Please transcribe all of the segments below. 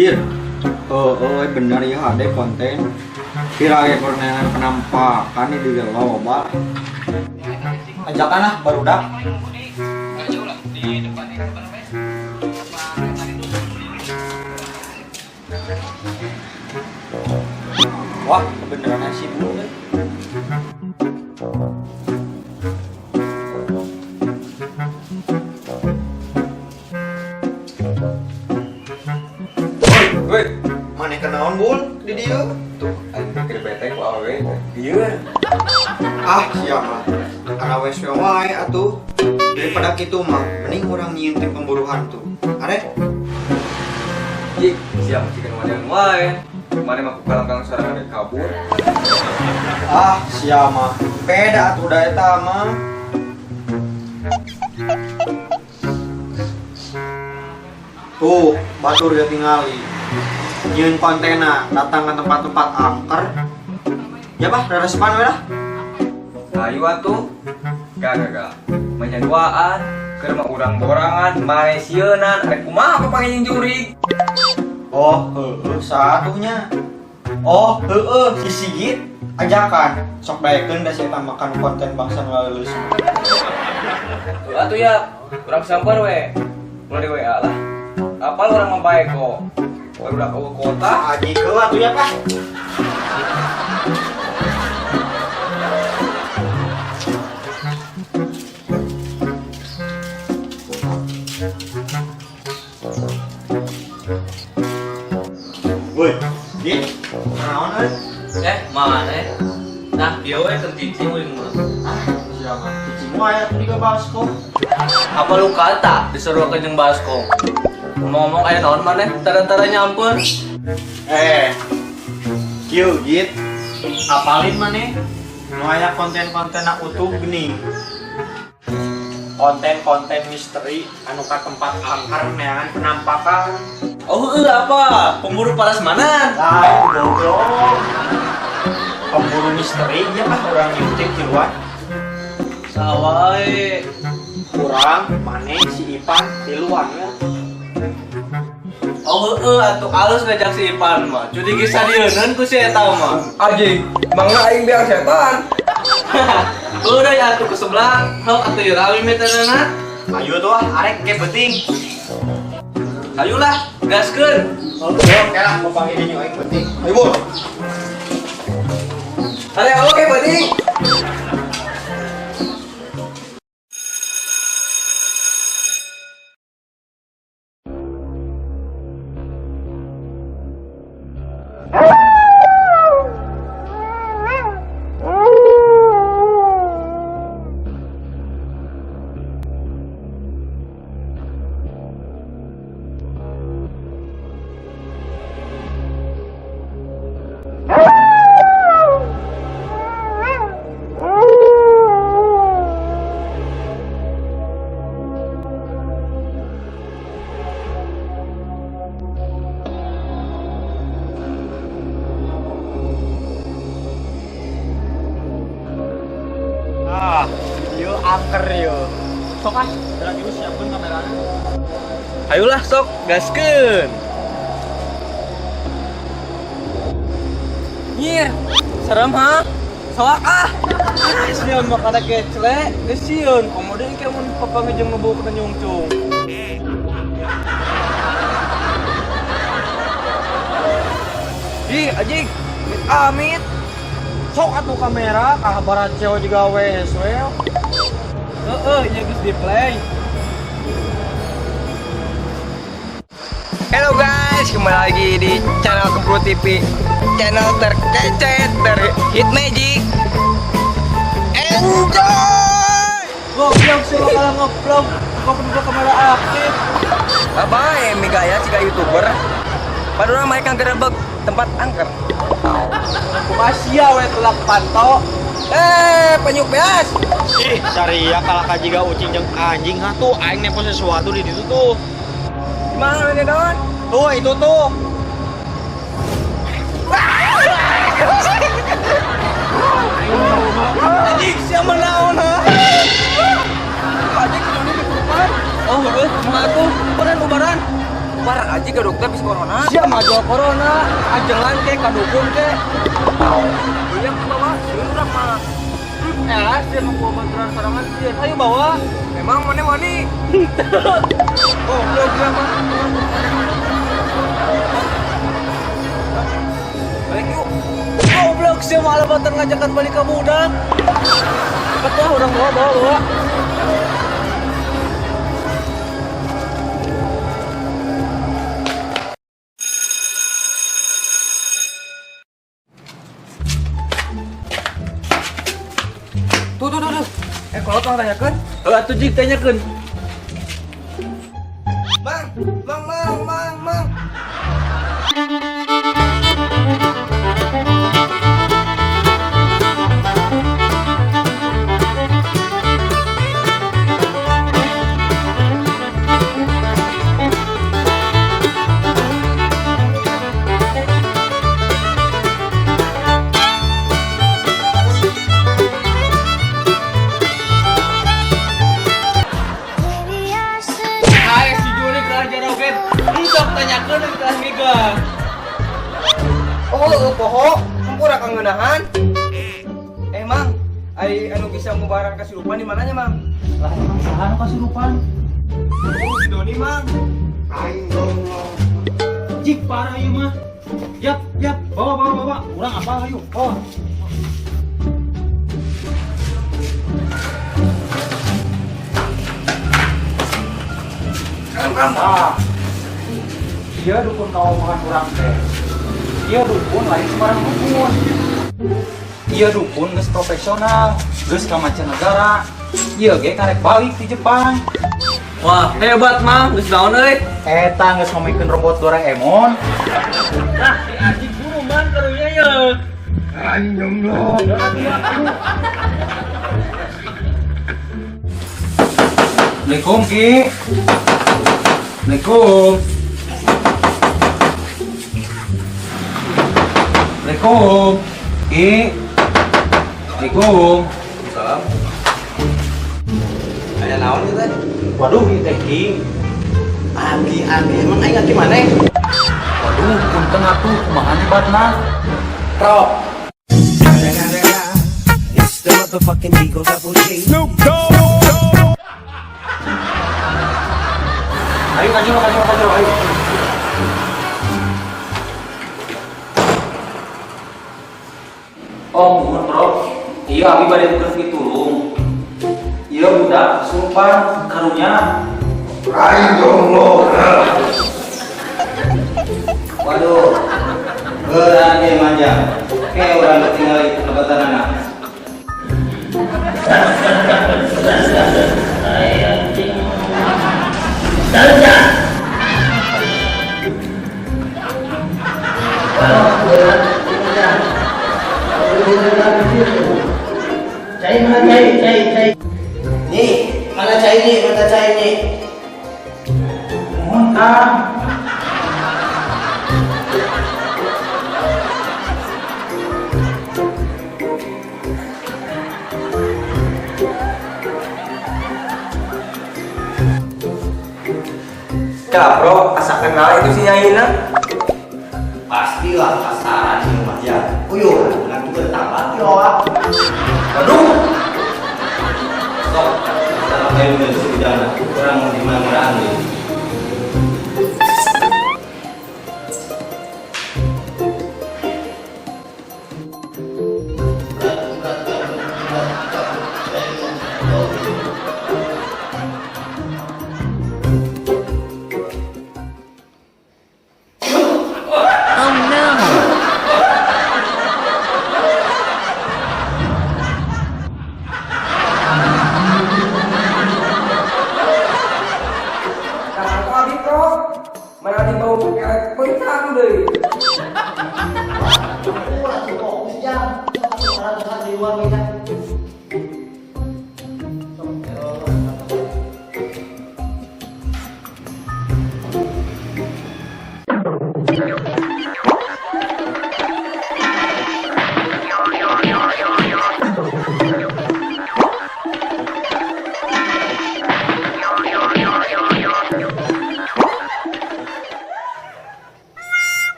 Anjir. Oh, oh bener ya ada konten. Viral ya kurang penampakan ini juga loba. Ajakan lah barudak. Wah, kebenaran sih bu. Woi, Mana kenaon bul di dia? Tuh aing teh keur bete ku awewe teh. Iya. Ah, siapa? Karena wes wae atuh. Daripada kitu mah, mending urang nyieun tim pemburu hantu. Are? Jik, siap chicken wajan wae. Mana mah ku kalangkang sorangan rek kabur. Ah, siapa? Beda atuh da eta mah. Tuh, batur ya tingali. Nyieun kontena datang ke tempat-tempat angker. Ya bah, rerespan we lah. Ayo atuh. Gak gak gak. Menyaduaan, keur mah urang borangan, maesieunan, rek kumaha papanggih jeung jurig. Oh, heueuh satunya. Oh, heueuh si Sigit ajakan sok daekeun da si eta makan konten bangsa nu leuleus. Tuh atuh ya, urang samper we. Ulah di WA lah. Apal urang mah bae kok. Baru ke kota. Aji ke atuh ya, Pak. Woi, Dit, naon euy? Mana? Nah, dia we keur cicing we mah. Ah, siapa? Cicing wae atuh di baskom. Apa lu kata disuruh ke jeung baskom? Ngomong-ngomong aya naon maneh tara-tara nyamper. Kieu Git. Apalin maneh? Nu aya konten-konten utuh geuning. Konten-konten misteri anu ka tempat angker neangan penampakan. Oh, heueuh apa? Pemburu parasmanan. Lah, goblok. Pemburu misteri nya mah urang YouTube tiluan. Sawae. Kurang maneh si Ipan tiluan ya. Oh heueuh atuh alus ngajak si Ipan mah. Cudi geus sadieuneun ku si eta mah. Anjing, mangga aing biang setan. Udah ya atuh ke sebelah. Sok atuh ieu rame meteunana. Ayo tuh ah, arek ke penting. Ayolah, gaskeun. Oke, oke lah, mau panggil ini aing penting. Ayo, Bu. Ayo oke penting. Ah, yo angker yo. Sok ah, gerak dulu siapkan kameranya. Ayolah sok, gaskeun. Nyir, serem ha? Soak ah. Sieun mah kana kecle, geus sieun. Komo deui ke mun papanggih jeung nu buukna nyungcung. Ih, anjing. Amit. Sok atuh kamera, kabar ceo juga wes we. Heeh, ieu geus di play. Hello guys, kembali lagi di channel Kembru TV, channel terkece, terhit magic. Enjoy! Goblok sih kalau ngevlog, kok perlu kamera aktif. Bye bye, mi gaya jika youtuber. Padahal mereka gerebek tempat angker. Kumaha we tulak panto. Penyuk beas. Ih, syariah kalah ka jiga ucing jeung anjing ha tuh aing nempo sesuatu di ditu tuh. Gimana ini Don? Tuh, itu tuh. Anjing siapa naon ha? Anjing kudu di depan. Oh, heueuh, kumaha tuh? Ubaran, ubaran. Mubarak aja ke dokter bisa corona. Sia mah jual corona, ajengan ke ka dukun ke. Yang bawa sieun urang mah. Eh, sia mah kuat bantuan sorangan sieun. Ayo bawa. Emang mana wani? Goblok dia mah. Balik yuk. Goblok sia mah alabatan ngajakan balik ka budak. Cepet lah urang bawa bawa bawa. Tuh tuh tuh tuh. Eh kalau tong tanyakeun. Heuh atuh jig tanyakeun. Bang, bang, bang, bang, bang. Hai si Juni kelas jaroget. Sok tanyakeun di kelas giga. Oh, poho, hampura kangeunahan. Eh, Mang, ai anu bisa mubaran kasurupan di mananya, Mang? Lah emang saha nu kasurupan? Oh, si Doni, Mang. Jik parah ieu mah. Yap, yap, bawa bawa bawa. Urang apa ayo? Bawa. Ah. Iya dukun kaomongan urang teh. Iya dukun lain sembarang dukun. Iya dukun geus profesional, geus ka mancanegara. Iya ge karek balik di Jepang. Wah, hebat Mang, geus naon euy? Eta geus ngomongkeun robot Doraemon. Lah, si anjing guru man karunya ye. Assalamualaikum Ki. Assalamualaikum. Assalamualaikum. Ki. Assalamualaikum. Salam. Aya naon ieu teh? Waduh, ieu teh Ki. Abi, abi, emang aing ngaki mana? Waduh, punten atuh kumaha nyebatna? Prop. It's the motherfucking Eagle Double G. Ayo kajur, kajur, kajur, ayo. Oh, mohon bro. Iya, abi bade nukeun pitulung. Iya budak kesurupan karunya. Waduh. Beurang ge manja. Ke urang ketinggali lebatan anak. Cai mana cai cai cai. Nih, mana cai nih? Mana cai nih? Mohon Kang. Kah, bro, asa kenal itu si nyaina. Pastilah pasaran sih manja. Uyuh, ngan tuh tambah yo. Waduh, Sok, salam ayo geus bidana. Urang di mana nih?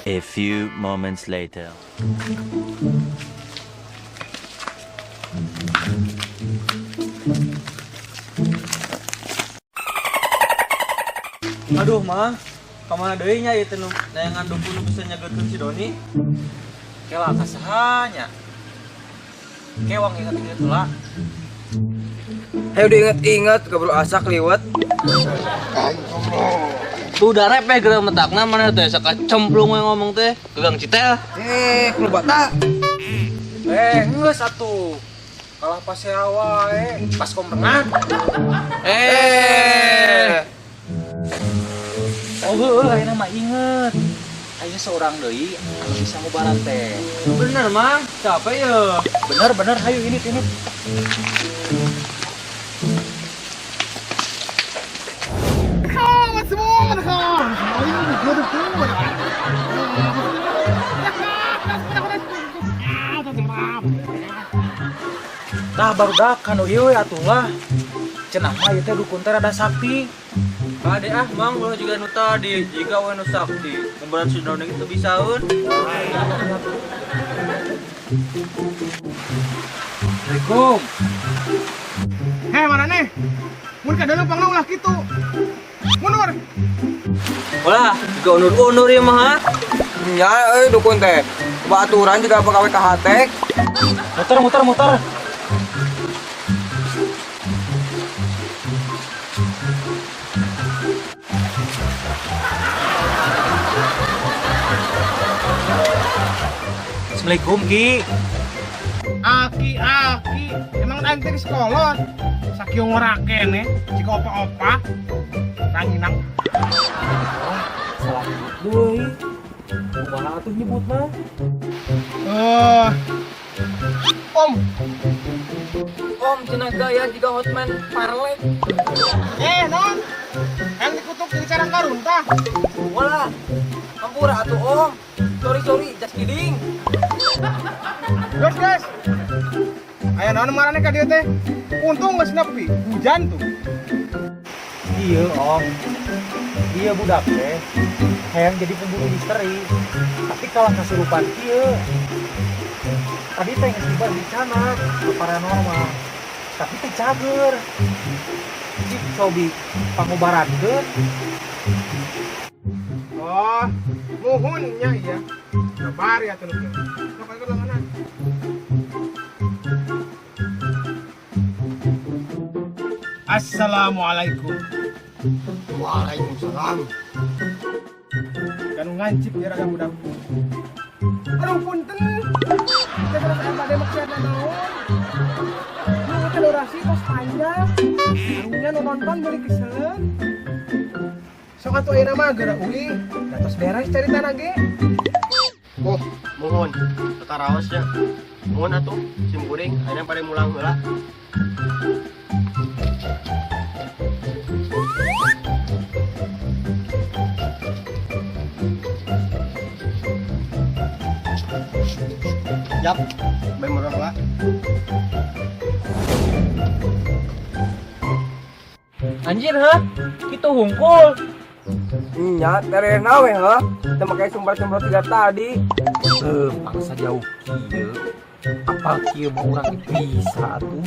A few moments later. Aduh, mah. Kamana deui nya ieu teh nu neangan dukun nu bisa nyageurkeun si Doni? Kela ka saha nya? Kewang inget-inget heula. Hayu diinget-inget keburu asak liwet. Tuh darep eh geura metakna mana teh sakacemplung we ngomong teh, gegang citel. Eh, kudu bata. Eh, geus atuh. Kalah pasea wae, pas komrengan. Eh. Oh, heueuh ayeuna mah inget. Aya seorang deui anu bisa ngubaran teh. Bener, Mang. Capek ya. Bener bener, hayu ini ini. Tah barudak kanu ieu we atuh lah. Cenah mah ieu teh dukun teh rada sakti. Kade ah, Mang, ulah juga nu tadi, jika we nu sakti. Ngubaran si Doni itu bisaeun. Assalamualaikum. Heh, mana nih? Mun kadang pangna ulah kitu. Mundur. Ulah, juga unur-unur ya mah. Ha? Nya euy dukun teh. Baturan juga pegawai kahatek. Muter muter muter. Assalamualaikum Ki. Aki aki, emang aing teh geus kolot. Sakieu ngora keneh, jika opa-opa. Ranginang. Salah nyebut deui. Kumaha atuh nyebutna? Eh. Om, Om cenah gaya jiga hotman parlek. eh non. Yang dikutuk jadi carang karun tah. Walah. Ampura atuh Om. Sorry sorry, just kidding. Terus guys. Aya naon marane ka dieu teh? Untung geus nepi, hujan tuh. Iya Om. Iya budak teh hayang jadi pemburu misteri. Tapi kalah kasurupan kieu. Tadi teh geus tiba dicanak ke paranormal. Tapi teh cager. Cik cobi pangobarankeun. Oh, muhun nya iya. Sabar ya tuh. Sok ayo ke mana? Assalamualaikum. Waalaikumsalam. Kanu ngancip ya raga budak. Aduh punten. Kita terus bade maksiat naon. Nu teh durasi tos panjang. Karunya nu nonton beli keselen. Sok atuh ayeuna mah geura uih, da tos beres caritana ge. Oh, mohon. Teu ya. Mohon atuh sim kuring ayeuna pare mulang heula. Yap, bae murah lah. Anjir, ha? Kitu hungkul. Nya terena we heuh. Teu make sumber-sumber tiga tadi. Bangsa jauh kieu. Apal kieu mah urang bisa atuh.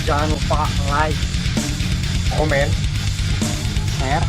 Jangan lupa like, Komen, share,